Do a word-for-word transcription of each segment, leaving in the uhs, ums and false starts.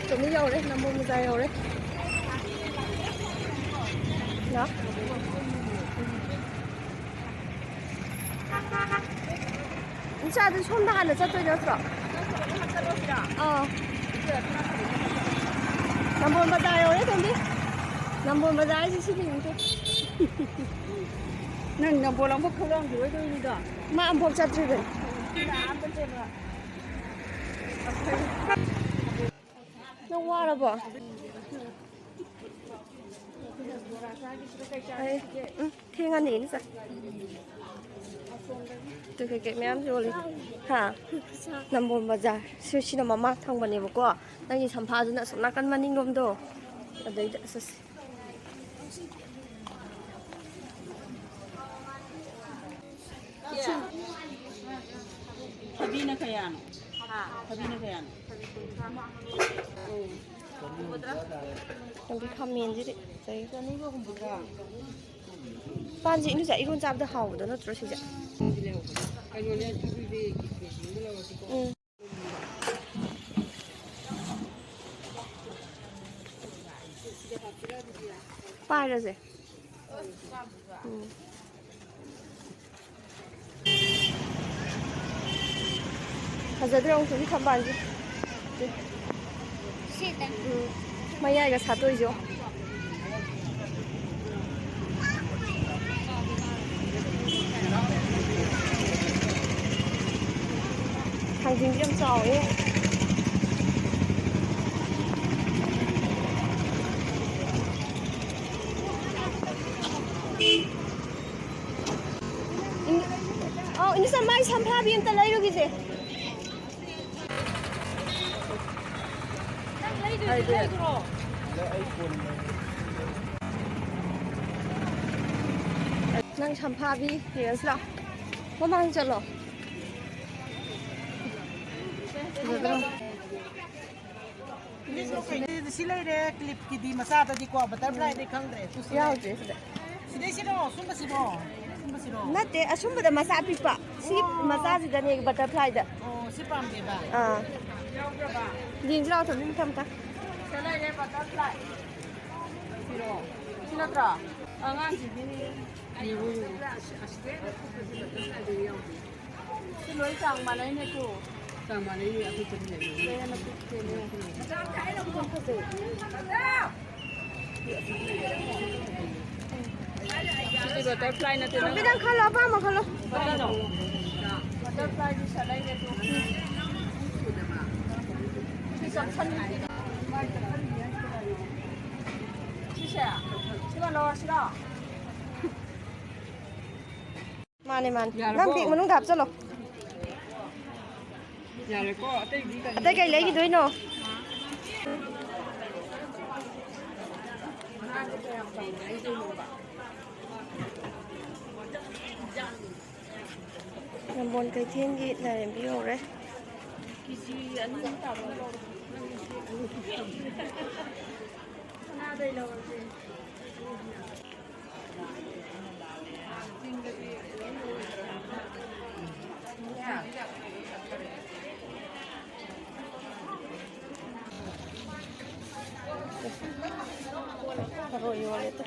ꯆꯨꯝꯃꯤ ꯌꯧꯔꯦ, ꯅꯝꯕꯣꯜ ꯕꯖꯥꯔ ꯌꯧꯔꯦ꯫ ꯂꯥꯛ꯫ ꯏꯆꯥꯗꯤ ꯁꯣꯝꯗ ꯍꯥꯟꯅ ꯆꯠꯇꯣꯏ ꯅꯠꯇ꯭ꯔꯣ? ꯑꯥ꯫ ꯅꯝꯕꯣꯜ ꯕꯖꯥꯔ ꯌꯧꯔꯦ, ꯇꯣꯝꯕꯤ꯫ ꯅꯝꯕꯣꯜ ꯕꯖꯥꯔ ꯍꯥꯏꯁꯦ ꯁꯤꯅꯤ, ꯌꯦꯡꯉꯨ꯫ ꯅꯪ ꯅꯝꯕꯣꯜ ꯑꯃꯨꯛ ꯊꯣꯛꯂꯛꯑꯝꯈꯤꯔꯣꯏꯗꯣꯏꯅꯤꯗꯣ꯫ ꯃꯥ ꯑꯃꯨꯛꯐꯥꯎ ꯆꯠꯇ꯭ꯔꯤꯕꯅꯤ꯫ ꯅꯪ ꯋꯥꯔꯕꯣ? ꯑꯩ, ꯎꯝ, ꯊꯦꯡꯉꯅꯤ ꯏꯅꯦ ꯆꯥꯛ꯫ ꯑꯗꯨ ꯀꯩꯀꯩ ꯃꯌꯥꯝ ꯌꯣꯜꯂꯤ꯫ ꯍꯥ? ꯅꯝꯕꯣꯜ ꯕꯖꯥꯔ꯫ ꯁꯤ, ꯁꯤꯅ ꯃꯃꯥꯡ ꯊꯪꯕꯅꯦꯕꯀꯣ꯫ ꯅꯪꯒꯤ ꯁꯝꯐꯥꯗꯨꯅ ꯑꯁꯣꯝ ꯅꯥꯀꯟ ꯃꯅꯤꯡꯂꯣꯝꯗꯣ꯫ ꯑꯗꯩꯗ ꯆꯠꯁꯤ꯫ ꯊꯕꯤꯅ ꯀꯌꯥꯅꯣ? ꯊꯕꯤꯅ ꯀꯌꯥꯅꯣ? ꯎꯝ꯫ ꯈꯥꯃꯦꯟꯁꯤꯗꯤ ꯐꯖꯩ꯫ ꯄꯥꯟꯁꯦ ꯏꯟꯗꯣꯝꯆꯥ, ꯏꯔꯣꯟ ꯆꯥꯕꯗ ꯍꯥꯎꯕꯗꯣ ꯅꯠꯇ꯭ꯔꯣ ꯁꯤꯁꯦ? ꯎꯝ꯫ ꯄꯥꯏꯔꯁꯦ꯫ ꯎꯝ꯫ ꯐꯖꯗ꯭ꯔꯣ ꯑꯃꯨꯛꯁꯨ ꯊꯝꯕꯥꯜꯁꯦ? ꯁꯤꯗ꯫ ꯎꯝ꯫ ꯃꯌꯥꯏꯒ ꯁꯥꯠꯇꯣꯏꯁꯦ꯫ ꯊꯥꯡꯖꯤꯡꯁꯦ ꯌꯥꯝ ꯆꯥꯎꯋꯦ꯫ ꯏꯅꯦ-, ꯑꯧ, ꯏꯅꯦꯆꯥ, ꯃꯥꯏ ꯁꯝꯐꯥꯕꯤ ꯑꯝꯇ ꯂꯩꯔꯨꯈꯤꯁꯦ꯫ ꯅꯪ ꯂꯩꯗꯣꯏꯗꯤ ꯂꯩꯈ꯭ꯔꯣ꯫ ꯅꯪ ꯁꯝꯐꯥꯕꯤ ꯌꯦꯡꯉꯁꯤ ꯂꯥꯎ꯫ ꯃꯃꯥꯡ ꯆꯠꯂꯣ꯫ ꯁꯤ ꯂꯩꯔꯦ, ꯀ꯭ꯂꯤꯞꯀꯤꯗꯤ ꯃꯆꯥꯗꯗꯤꯀꯣ, ꯕꯇꯔꯐ꯭ꯂꯥꯏꯗꯤ ꯈꯪꯗ꯭ꯔꯦ꯫ ꯇꯨ ꯁꯤ ꯂꯩꯔꯦ꯫ ꯌꯥꯎꯗ꯭ꯔꯦ ꯁꯤꯗ꯫ ꯁꯤꯗꯩꯁꯤꯔꯣ? ꯁꯨꯝꯕꯁꯤꯔꯣ? ꯁꯨꯝꯕꯁꯤꯔꯣ? ꯅꯠꯇꯦ, ꯑꯁꯨꯝꯕꯗ ꯃꯆꯥ ꯑꯄꯤꯛꯄ꯫ ꯁꯤ ꯑꯣ꯫ ꯃꯆꯥꯁꯤꯗꯅꯦ, ꯕꯇꯔꯐ꯭ꯂꯥꯏꯗ꯫ ꯑꯣ, ꯁꯤ ꯄꯥꯝꯗꯦꯕ꯫ ꯑꯥ꯫ ꯌꯦꯡꯁꯤ ꯂꯥꯛꯑꯣ, ꯊꯝꯃꯤ ꯃꯊꯪ ꯃꯊꯪ꯫ ꯁꯤ ꯂꯩꯔꯦ, butterfly꯫ ꯁꯤꯔꯣ? ꯁꯤ ꯅꯠꯇ꯭ꯔꯣ? ꯑꯉꯥꯡꯁꯤꯒꯤꯅꯤ꯫ ꯌꯦꯡꯉꯣ, ꯌꯦꯡꯉꯣ꯫ ꯁꯤ ꯂꯣꯏ ꯆꯥꯡ ꯃꯥꯟꯅꯩꯅꯦ ꯇꯨ꯫ ꯆꯥꯡ ꯃꯥꯟꯅꯩꯅꯦ, ꯑꯩꯈꯣꯏ ꯆꯠꯃꯤꯟꯅꯩꯅꯦ꯫ ꯁꯤꯗ ꯍꯦꯟꯅ ꯄꯤꯛꯇꯦꯅꯦ꯫ ꯁꯤꯗꯤ butterfly ꯅꯠꯇꯦ, ꯅꯪ ꯈꯤꯇꯪ ꯈꯜꯂꯣ, ꯑꯄꯥꯝꯕ ꯈꯜꯂꯣ꯫ Butterfly ꯗꯤ ꯁꯠ ꯂꯩꯔꯦ ꯇꯨ꯫ ꯁꯤ ꯆꯞꯁꯟ-, ꯁꯤꯁꯦ? ꯁꯤꯃ ꯂꯧꯔꯁꯤꯔꯣ? ꯃꯥꯅꯦ, ꯃꯥꯅꯦ꯫ ꯌꯥꯔꯕꯣ? ꯅꯪ bag ꯃꯅꯨꯡꯗ ꯍꯥꯞꯆꯜꯂꯣ꯫ ꯌꯥꯔꯦꯀꯣ, ꯑꯇꯩꯗꯤ ꯀꯔꯤ ꯑꯇꯩ ꯀꯩ ꯂꯩꯒꯗꯕ? ꯂꯩꯈꯤꯗꯣꯏꯅꯣ? ꯅꯝꯕꯣꯜ ꯀꯩꯊꯦꯜꯒꯤ ꯂꯥꯏꯔꯦꯝꯕꯤ ꯌꯧꯔꯦ꯫ ꯀꯦꯖꯤ ꯑꯅꯤ ꯑꯍꯨꯝ ꯇꯥꯕ ꯂꯧꯔꯣ꯫ ꯁꯅꯥꯗꯩ ꯂꯧꯔꯁꯦ꯫ ꯊꯔꯣꯏ ꯌꯣꯜꯂꯦ ꯇꯨ꯫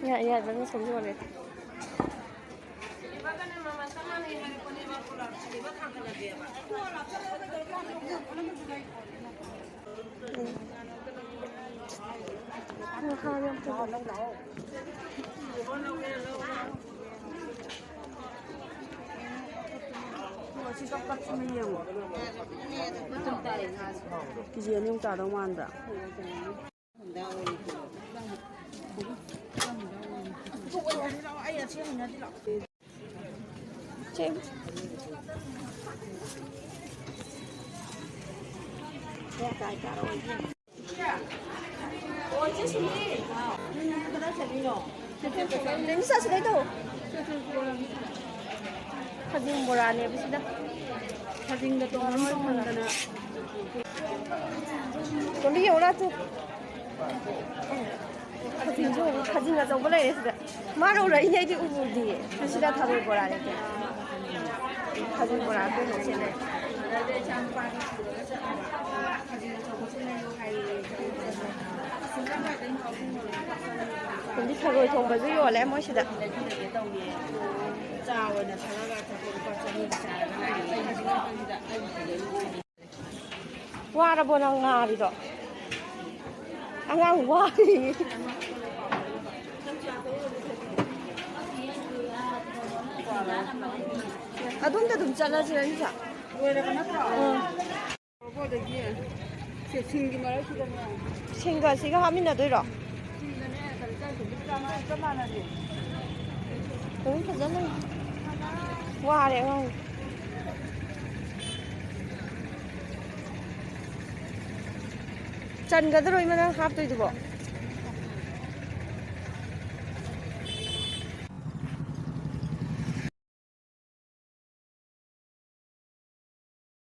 ꯌꯥꯏ, ꯌꯥꯏ, ꯑꯗꯨꯝ ꯁꯨꯝ ꯌꯣꯜꯂꯦ꯫ ꯀꯦꯖꯤ ꯑꯅꯤ ꯑꯍꯨꯝ ꯇꯥꯗꯧ ꯃꯥꯟꯗ꯭ꯔꯥ? ꯁꯦ꯫ ꯀꯌꯥ ꯀꯥꯏ ꯆꯥꯔꯛꯑꯣꯏꯒꯦ? ꯁꯤꯗꯩ ꯇꯧ꯫ ꯈꯖꯤꯡ ꯕꯣꯔꯥꯅꯦꯕ ꯁꯤꯗ꯫ ꯈꯖꯤꯡꯗ ꯇꯣꯡꯉꯔꯣꯏ ꯐꯪꯗꯅ꯫ ꯂꯝꯕꯤ ꯌꯧꯔ ꯇꯨ꯫ ꯈꯖꯤꯡꯁꯨ ꯎ, ꯈꯖꯤꯡ ꯑꯆꯧꯕ ꯂꯩꯔꯦ ꯁꯤꯗ꯫ ꯃꯥꯅ ꯎꯔꯛꯏꯅꯦ, ꯑꯩꯗꯤ ꯎꯕꯨꯗꯤꯌꯦ꯫ ꯁꯤꯗ ꯊꯔꯣꯏ ꯕꯣꯔꯥꯅꯦ꯫ ꯊꯔꯣꯏ ꯕꯣꯔꯥ ꯑꯩꯈꯣꯏ ꯍꯧꯖꯤꯛ ꯂꯩ꯫ ꯑꯗꯤ ꯊꯔꯣꯏ ꯊꯣꯡꯕꯁꯨ ꯌꯣꯜꯂꯦ ꯃꯣꯏ ꯁꯤꯗ꯫ ꯋꯥꯔꯕꯣ ꯅꯪ ꯉꯥꯔꯤꯗꯣ? ꯑꯉꯥꯡ ꯋꯥꯔꯤ꯫ ꯑꯗꯣꯝꯗ ꯑꯗꯨꯝ ꯆꯠꯂꯁꯤꯔ, ꯅꯤꯁꯥ? ꯂꯣꯏꯔꯕ ꯅꯠꯇ꯭ꯔꯣ? ꯎꯝ꯫ ꯑꯗꯒꯤ ꯁꯦ, ꯁꯤꯡꯒꯤ ꯃꯔꯛꯁꯤꯗꯅꯦ꯫ ꯁꯤꯡꯒ ꯁꯤꯒ ꯍꯥꯞꯃꯤꯟꯅꯗꯣꯏꯔꯣ? ꯁꯤꯡꯒꯅꯦ, ꯀꯔꯤ ꯆꯥꯏ? ꯆꯞ ꯃꯥꯟꯅꯔꯦ꯫ ꯑꯗꯨꯝ ꯐꯖꯅ ꯋꯥꯔꯦ ꯑꯉꯥꯡ꯫ ꯆꯟꯒꯗ꯭ꯔꯣ ꯏꯃꯥ ꯅꯪ ꯍꯥꯞꯇꯣꯏꯗꯨꯕꯣ?